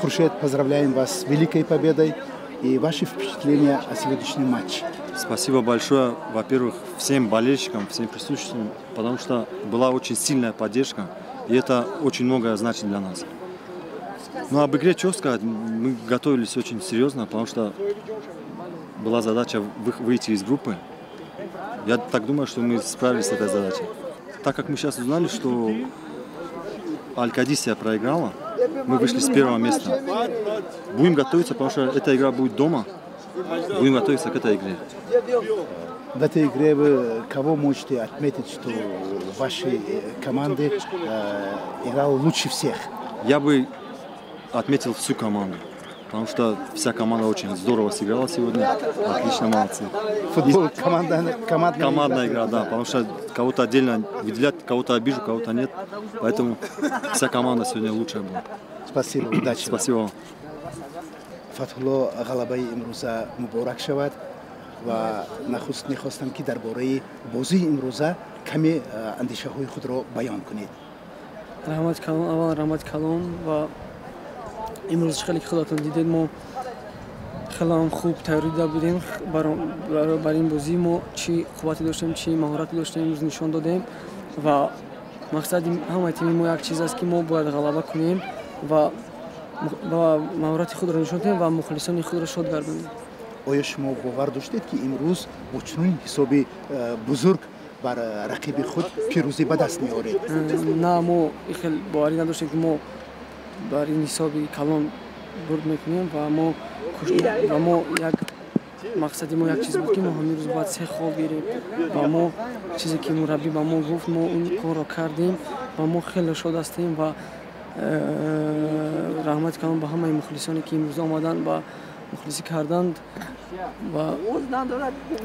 Хуршед, поздравляем вас с великой победой и ваши впечатления о сегодняшнем матче. Спасибо большое, во-первых, всем болельщикам, всем присутствующим, потому что была очень сильная поддержка, и это очень многое значит для нас. Ну, об игре что сказать, мы готовились очень серьезно, потому что была задача выйти из группы. Я так думаю, что мы справились с этой задачей. Так как мы сейчас узнали, что Аль-Кадисия проиграла, мы вышли с первого места. Будем готовиться, потому что эта игра будет дома. Будем готовиться к этой игре. В этой игре вы кого можете отметить, что в вашей команде играл лучше всех? Я бы отметил всю команду, потому что вся команда очень здорово сыграла сегодня. Отлично, молодцы. Футбол командная Командная игра, да, потому что кого-то отдельно выделять, кого-то обижу, кого-то нет. Поэтому вся команда сегодня лучшая была. Спасибо, удачи. Спасибо вам. Фатҳулло, ғалабаи имрӯза муборак шавад ва нахуст мехостам, ки дар бораи бозии имрӯза каме андешаҳои худро баён кунед. Раҳмати калон, аввал раҳмати калон. Ва имрӯз, хеле ки худатон дидед, мо хеле хуб тайёрӣ дида будем бар ин бозӣ. Мо чӣ қуввате доштем, чӣ маҳорате доштем, имрӯз нишон додем. Ва мақсади ҳамаи тими мо як чиз аст, ки мо бояд ғалаба кунем ва маҳорати худро нишон диҳем ва мухлисони худро шод гардонем. Оё шумо бовар доштед, ки имрӯз бо чунин ҳисоби бузург бар рақиби худ пирӯзӣ ба даст меоред? На, мо хел боварӣ надоштем, ки мо бар ин ҳисоби калон бурд мекунем. Ва мо як мақсади мо як чиз буд, ки мо ҳамин рӯз бояд се хол гирем. Ва мо чизе ки мураббӣ ба мо гуфт, мо он корро кардем ва мо хеле шод ҳастем. Ва раҳмати калон ба ҳамаи мухлисоне, ки имрӯз омаданд ва мухлисӣ карданд. Ва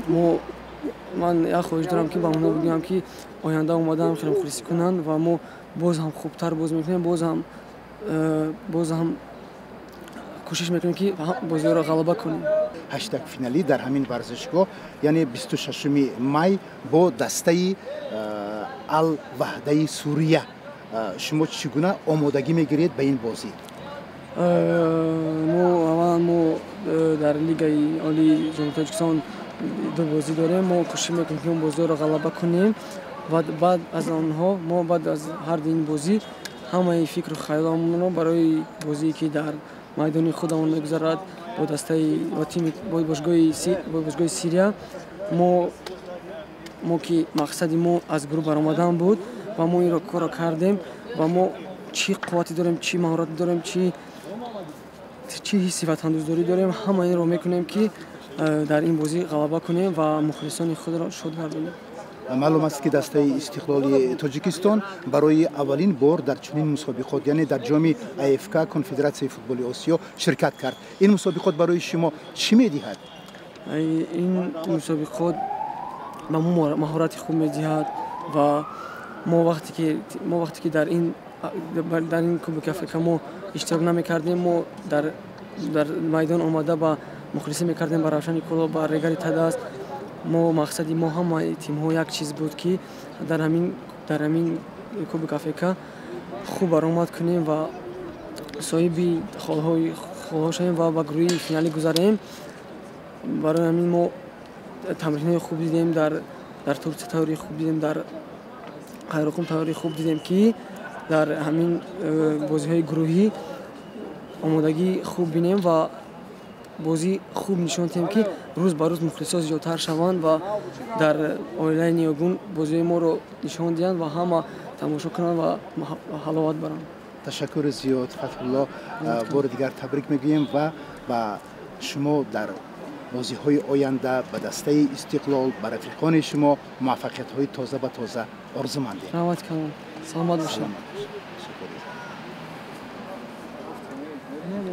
мо ман як хоҳиш дорам, ки ба онҳо бигӯям, ки оянда омадан хеле мухлисӣ кунанд ва мо боз ҳам хубтар боз мекунем, боз ҳам кӯшиш мекунем, ки бозиҳоро ғалаба кунем. Ҳаштакфиналӣ дар ҳамин варзишгоҳ, яъне 26 май, бо дастаи Ал Ваҳдаи Сурия, шумо чӣ гуна омодагӣ мегиред ба ин бозӣ? Мо аввалан мо дар Лигаи олии Ҷумҳурии Тоҷикистон ду бозӣ дорем. Мо кӯшиш мекунем, ки он бозиҳоро ғалаба кунем ва баъд аз онҳо мо баъд аз ҳар ду ин бозӣ ҳамаи фикру хаёламонро барои бозие, ки дар майдони худамон мегузарад бо дастаи бо тими бо бошгоҳи Сирия, мо ки мақсади мо аз гурӯҳ баромадан буд ва мо инро корро кардем. Ва мо чӣ қуввате дорем, чӣ маҳорате дорем, чӣ ҳисси ватандӯстдорӣ дорем, ҳама инро мекунем, ки дар ин бозӣ ғалаба кунем ва мухлисони худро шод гардонем. Маълум аст, ки дастаи Истиқлоли Тоҷикистон барои аввалин бор дар чунин мусобиқот, яъне дар ҷоми АФК, Конфедератсияи футболи Осиё, ширкат кард. Ин мусобиқот барои шумо чӣ медиҳад? Ин мусобиқот ба мо маҳорати хуб медиҳад. Ва мо вақте ки дар ин Кубоки Африка мо иштирок намекардем, мо дар майдон омада ба мухлисӣ мекардем ба Равшани Кӯлоб, ба Регари Тадас. Мо мақсади мо, ҳамаи тимҳо, як чиз буд, ки дар ҳамин Кубоки Африка хуб баромад кунем ва соҳиби холҳо шавем ва ба гурӯҳи финалӣ гузарем. Барои ҳамин мо тамринҳои хуб дидем, дар Турсия тайёрии хуб дидем, дар Қайроқум тайёрии хуб дидем, ки дар ҳамин бозиҳои гурӯҳӣ омодагӣ хуб бинем ва бозӣ хуб нишон диҳем, ки рӯз ба рӯз мухлисо зиёдтар шаванд ва дар оилаи ниёгун бозиҳои моро нишон диҳанд ва ҳама тамошо кунанд ва ҳаловат баранд. Ташаккури зиёд, Фатҳулло. Бори дигар табрик мегӯем ва ба шумо дар бозиҳои оянда, ба дастаи Истиқлол, ба рафиқони шумо муваффақиятҳои тоза ба тоза орзумандем. Раҳмат калон, саломат бошед.